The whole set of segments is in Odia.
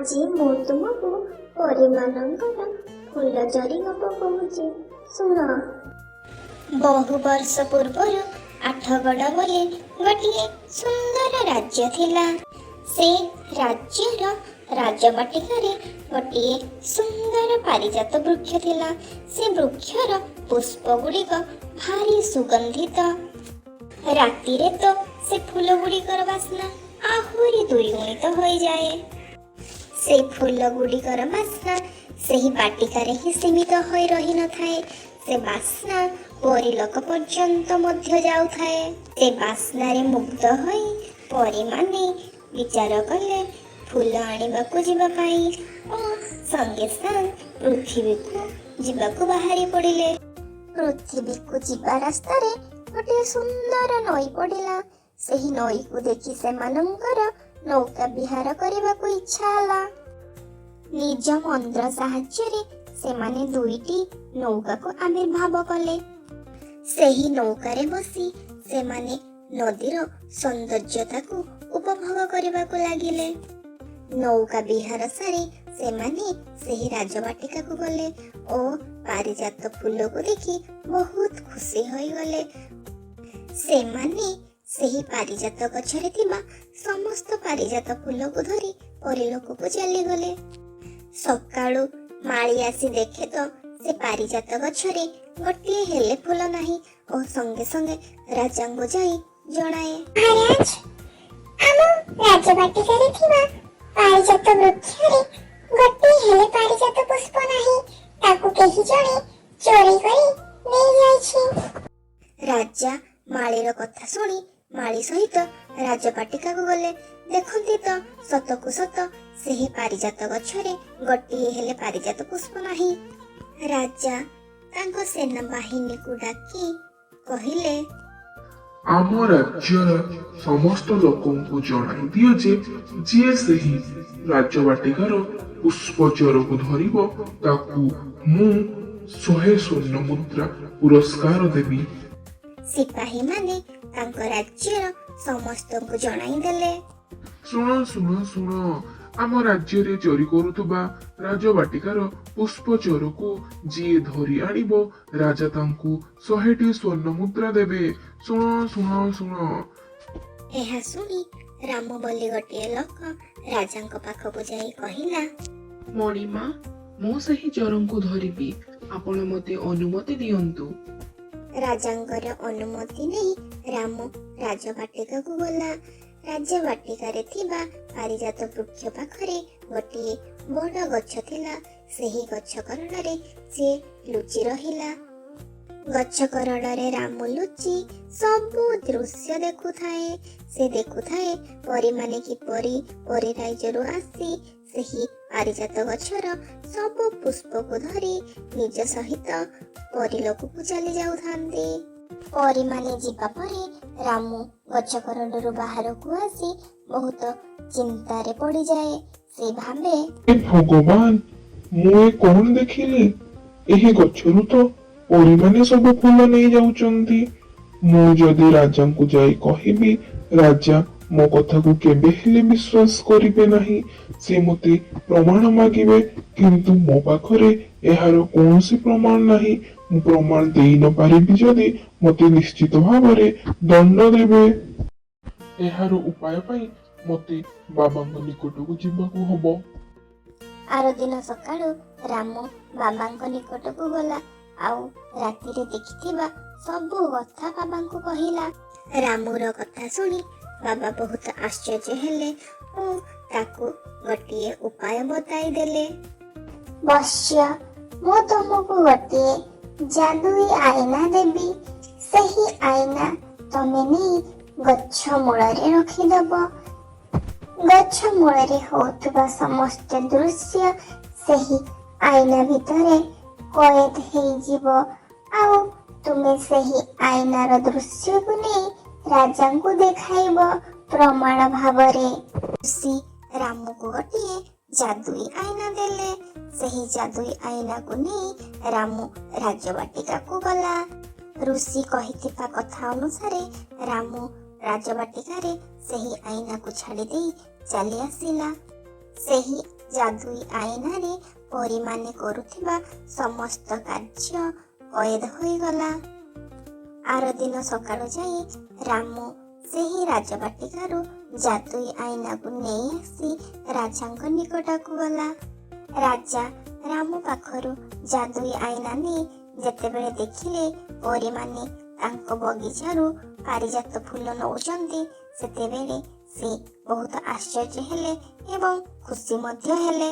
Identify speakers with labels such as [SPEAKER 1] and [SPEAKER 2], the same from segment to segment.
[SPEAKER 1] ଆଜି ମୁଁ ତୁମକୁ ପରୀମାନଙ୍କର ଫୁଲ ଚୋରି ଗପ କହୁଛି, ଶୁଣ। ବହୁ ବର୍ଷ ପୂର୍ବରୁ ଆଠଗଡ଼ ବୋଲି ଗୋଟିଏ ସୁନ୍ଦର ରାଜ୍ୟ ଥିଲା। ସେ ରାଜ୍ୟର ରାଜବାଟିକାରେ ଗୋଟିଏ ସୁନ୍ଦର ପାରିଜାତ ବୃକ୍ଷ ଥିଲା। ସେ ବୃକ୍ଷର ପୁଷ୍ପ ଗୁଡ଼ିକ ଭାରି ସୁଗନ୍ଧିତ। ରାତିରେ ତ ସେ ଫୁଲ ଗୁଡ଼ିକର ବାସ୍ନା ଆହୁରି ଦ୍ୱିଗୁଣିତ ହୋଇଯାଏ। ସେ ଫୁଲ ଗୁଡ଼ିକର ବାସ୍ନା ସେହି ବାଟିକାରେ ହିଁ ସୀମିତ ହୋଇ ରହିନଥାଏ, ସେ ବାସ୍ନା ପରିଲୋକ ପର୍ଯ୍ୟନ୍ତ ମଧ୍ୟ ଯାଉଥାଏ। ସେ ବାସ୍ନାରେ ମୁଗ୍ଧ ହୋଇ ପରୀମାନେ ବିଚାର କଲେ ଫୁଲ ଆଣିବାକୁ ଯିବା ପାଇଁ ଓ ସଙ୍ଗେ ସଙ୍ଗେ ପୃଥିବୀକୁ ଯିବାକୁ ବାହାରି ପଡ଼ିଲେ। ପୃଥିବୀକୁ ଯିବା ରାସ୍ତାରେ ଗୋଟିଏ ସୁନ୍ଦର ନଈ ପଡ଼ିଲା। ସେହି ନଈକୁ ଦେଖି ସେମାନଙ୍କର ନୌକା ବିହାର କରିବାକୁ ଇଚ୍ଛା ହେଲା। ନିଜ ମନ୍ତ୍ର ସାହାଯ୍ୟରେ ସେମାନେ ଦୁଇଟି ନୌକାକୁ ଆବିର୍ଭାବ କଲେ। ସେହି ନୌକାରେ ବସି ସେମାନେ ନଦୀର ସୌନ୍ଦର୍ଯ୍ୟତାକୁ ଉପଭୋଗ କରିବାକୁ ଲାଗିଲେ। ନୌକା ବିହାର ସାରି ସେମାନେ ସେହି ରାଜବାଟିକାକୁ ଗଲେ ଓ ପାରିଜାତ ଫୁଲକୁ ଦେଖି ବହୁତ ଖୁସି ହୋଇଗଲେ। ସେମାନେ ସେହି ପାରିଜାତ ଗଛରେ ଥିବା ସମସ୍ତ ପାରିଜାତ ଫୁଲକୁ ଧରି ପରିଲୋକକୁ ଚାଲିଗଲେ। ସକାଳୁ ମାଳି ଆସି ଦେଖେ ତ ସେ ପାରିଜାତ ଗଛରେ ଗୋଟିଏ ହେଲେ ଫୁଲ ନାହିଁ ଓ ସଙ୍ଗେ ସଙ୍ଗେ ରାଜାଙ୍କୁ ଯାଇ ଜଣାଏ।
[SPEAKER 2] ମହାରାଜ, ଆମ ରାଜବାଟିକାରେ ଥିବା ପାରିଜାତ ବୃକ୍ଷରେ ଗୋଟିଏ ହେଲେ ପାରିଜାତ ପୁଷ୍ପ ନାହିଁ। ତାକୁ କେହି ଜଣେ ଚୋରି କରି ନେଇଯାଇଛି।
[SPEAKER 1] ରାଜା ମାଳିର କଥା ଶୁଣି ମାଳି ସହିତ ରାଜବାଟିକାକୁ ଗଲେ। ଦେଖନ୍ତି ତ ସତକୁ ସତ ସେହି ପାରିଜାତ ଗଛରେ ଗୋଟିଏ ହେଲେ ପାରିଜାତ ପୁଷ୍ପ ନାହିଁ। ରାଜା ତାଙ୍କ ସେନାବାହିନୀକୁ ଡାକି କହିଲେ,
[SPEAKER 3] ଆମ ରାଜ୍ୟର ସମସ୍ତ ଲୋକଙ୍କୁ ଜଣାଇ ଦିଅ ଯେ ଯିଏ ସେହି ରାଜବାଟିକାର ପୁଷ୍ପ ଚୋରକୁ ଧରିବ, ତାକୁ ମୁଁ 100 ସ୍ୱର୍ଣ୍ଣ ମୁଦ୍ରା ପୁରସ୍କାର ଦେବି।
[SPEAKER 1] ସିପାହୀମାନେ ତାଙ୍କ ରାଜ୍ୟର ସମସ୍ତଙ୍କୁ ଜଣାଇ ଦେଲେ।
[SPEAKER 3] ଶୁଣ, ଶୁଣ, ଶୁଣ! ଆମ ରାଜ୍ୟରେ ଚୋରି କରୁଥିବା ରାଜବାଟିକାର ପୁଷ୍ପ ଚୋରକୁ ଯିଏ ଧରି ଆଣିବ, ରାଜା ତାଙ୍କୁ 100ଟି ସ୍ୱର୍ଣ୍ଣ ମୁଦ୍ରା ଦେବେ। ଶୁଣ, ଶୁଣ, ଶୁଣ!
[SPEAKER 1] ଏହା ଶୁଣି ରାମ ବୋଲି ଗୋଟିଏ ଲୋକ ରାଜାଙ୍କ ପାଖକୁ ଯାଇ କହିଲା,
[SPEAKER 4] ମଣିମା, ମୁଁ ସେହି ଚୋରଙ୍କୁ ଧରିବି। ଆପଣ ମୋତେ ଅନୁମତି ଦିଅନ୍ତୁ।
[SPEAKER 1] ରାଜାଙ୍କର ଅନୁମତି ନେଇ ରାମ ରାଜବାଟିକାକୁ ଗଲା। ରାଜବାଟିକାରେ ଥିବା ପାରିଜାତ ବୃକ୍ଷ ପାଖରେ ଗୋଟିଏ ବଡ଼ ଗଛ ଥିଲା। ସେହି ଗଛ କରଡ଼ରେ ସିଏ ଲୁଚି ରହିଲା। ଗଛ କରଡ଼ରେ ରାମ ଲୁଚି ସବୁ ଦୃଶ୍ୟ ଦେଖୁଥାଏ। ସେ ଦେଖୁଥାଏ ପରୀମାନେ କିପରି ପରୀ ରାଇଜରୁ ଆସି ସେହି ପାରିଜାତ ଗଛର ସବୁ ପୁଷ୍ପକୁ ଧରି ନିଜ ସହିତ ପରିଲୋକକୁ ଚାଲି ଯାଉଥାନ୍ତି। ପରୀମାନେ ଯିବା ପରେ ରାମୁ ଗଛ କରଡ଼ରୁ ବାହାରକୁ ଆସି ବହୁତ ଚିନ୍ତାରେ ପଡ଼ିଯାଏ। ସେ ଭାବେ,
[SPEAKER 3] ହେ ଭଗବାନ, ମୁଁ ଏ କଣ ଦେଖିଲି? ଏହି ଗଛରୁ ତ ପରୀମାନେ ସବୁ ଫୁଲ ନେଇ ଯାଉଛନ୍ତି। ମୁଁ ଯଦି ରାଜାଙ୍କୁ ଯାଇ କହିବି, ରାଜା ମୋ କଥାକୁ କେବେ ହେଲେ ବିଶ୍ୱାସ କରିବେ ନାହିଁ। ସେ ମୋତେ ପ୍ରମାଣ ମାଗିବେ, କିନ୍ତୁ ମୋ ପାଖରେ ଏହାର କୌଣସି ପ୍ରମାଣ ନାହିଁ। ମୁଁ ପ୍ରମାଣ ଦେଇ ନ ପାରିବି ଯଦି, ମୋତେ ନିଶ୍ଚିତ ଭାବରେ ଦଣ୍ଡ ଦେବେ। ଏହାର ଉପାୟ ପାଇଁ ମୋତେ ବାବାଙ୍କ ନିକଟକୁ ଯିବାକୁ ହବ।
[SPEAKER 1] ଆର ଦିନ ସକାଳୁ ରାମୁ ବାବାଙ୍କ ନିକଟକୁ ଗଲା ଆଉ ରାତିରେ ଦେଖିଥିବା ସବୁ କଥା ବାବାଙ୍କୁ କହିଲା। ରାମୁର କଥା ଶୁଣି ବାବା ବହୁତ ଆଶ୍ଚର୍ଯ୍ୟ ହେଲେ ଓ ତାକୁ ଗୋଟିଏ ଉପାୟ ବତାଇ ଦେଲେ।
[SPEAKER 2] ବତ୍ସ, ମୁଁ ତମକୁ ଗୋଟିଏ ଯାଦୁଇ ଆଇନା ଦେବି। ସେହି ଆଇନା ତମେ ନେଇ ଗଛ ମୂଳରେ ରଖିଦବ। ଗଛ ମୂଳରେ ହଉଥିବା ସମସ୍ତ ଦୃଶ୍ୟ ସେହି ଆଇନା ଭିତରେ କଏଦ ହେଇଯିବ ଆଉ ତୁମେ ସେହି ଆଇନାର ଦୃଶ୍ୟକୁ ନେଇ ରାଜାଙ୍କୁ ଦେଖାଇବ ପ୍ରମାଣ ଭାବରେ।
[SPEAKER 1] ଋଷି ରାମୁକୁ ଗୋଟିଏ ଯାଦୁଇ ଆଇନା ଦେଲେ। ସେହି ଯାଦୁଇ ଆଇନାକୁ ନେଇ ରାମୁ ରାଜବାଟିକାକୁ ଗଲା। ଋଷି କହିଥିବା କଥା ଅନୁସାରେ ରାମୁ ରାଜବାଟିକାରେ ସେହି ଆଇନାକୁ ଛାଡ଼ି ଦେଇ ଚାଲି ଆସିଲା। ସେହି ଯାଦୁଇ ଆଇନାରେ ପରୀମାନେ କରୁଥିବା ସମସ୍ତ କାର୍ଯ୍ୟ କଏଦ ହୋଇଗଲା। ଆରଦିନ ସକାଳୁ ଯାଇ ରାମୁ ସେହି ରାଜବାଟିକାରୁ ଯାଦୁଇ ଆଇନାକୁ ନେଇ ଆସି ରାଜାଙ୍କ ନିକଟକୁ ଗଲା। ରାଜା ରାମୁ ପାଖରୁ ଯାଦୁଇ ଆଇନା ନେଇ ଯେତେବେଳେ ଦେଖିଲେ ପରୀମାନେ ତାଙ୍କ ବଗିଚାରୁ ପାରିଜାତ ଫୁଲ ନଉଛନ୍ତି, ସେତେବେଳେ ସେ ବହୁତ ଆଶ୍ଚର୍ଯ୍ୟ ହେଲେ ଏବଂ ଖୁସି ମଧ୍ୟ ହେଲେ।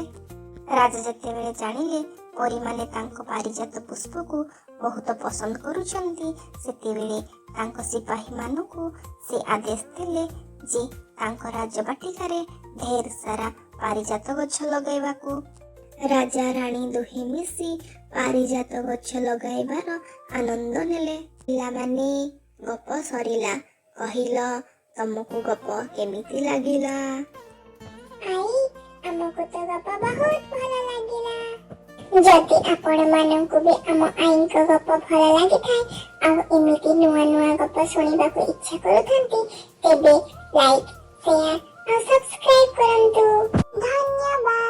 [SPEAKER 1] ରାଜା ଯେତେବେଳେ ଜାଣିଲେ ପରୀମାନେ ତାଙ୍କ ପାରିଜାତ ପୁଷ୍ପକୁ ବହୁତ ପସନ୍ଦ କରୁଛନ୍ତି, ସେତେବେଳେ ତାଙ୍କ ସିପାହୀମାନଙ୍କୁ ସେ ଆଦେଶ ଦେଲେ ଯେ ତାଙ୍କ ରାଜବାଟିକାରେ ଢେର ସାରା ପାରିଜାତ ଗଛ ଲଗାଇବାକୁ। ରାଜା ରାଣୀ ଦୁହେଁ ମିଶି ପାରିଜାତ ଗଛ ଲଗାଇବାର ଆନନ୍ଦ ନେଲେ। ପିଲାମାନେ, ଗପ ସରିଲା। କହିଲ, ତମକୁ ଗପ କେମିତି ଲାଗିଲା?
[SPEAKER 2] I, ଆମକୁ ତ ଗପ ବହୁତ ଭଲ ଲାଗିଲା। ଯଦି ଆପଣମାନଙ୍କୁ ବି ଆମ ଆଈଙ୍କ ଗପ ଭଲ ଲାଗିଥାଏ ଆଉ ଏମିତି ନୂଆ ନୂଆ ଗପ ଶୁଣିବାକୁ ଇଚ୍ଛା କରୁଥାନ୍ତି, ତେବେ ଲାଇକ୍, ସେୟାର ଆଉ ସବସ୍କ୍ରାଇବ କରନ୍ତୁ। ଧନ୍ୟବାଦ।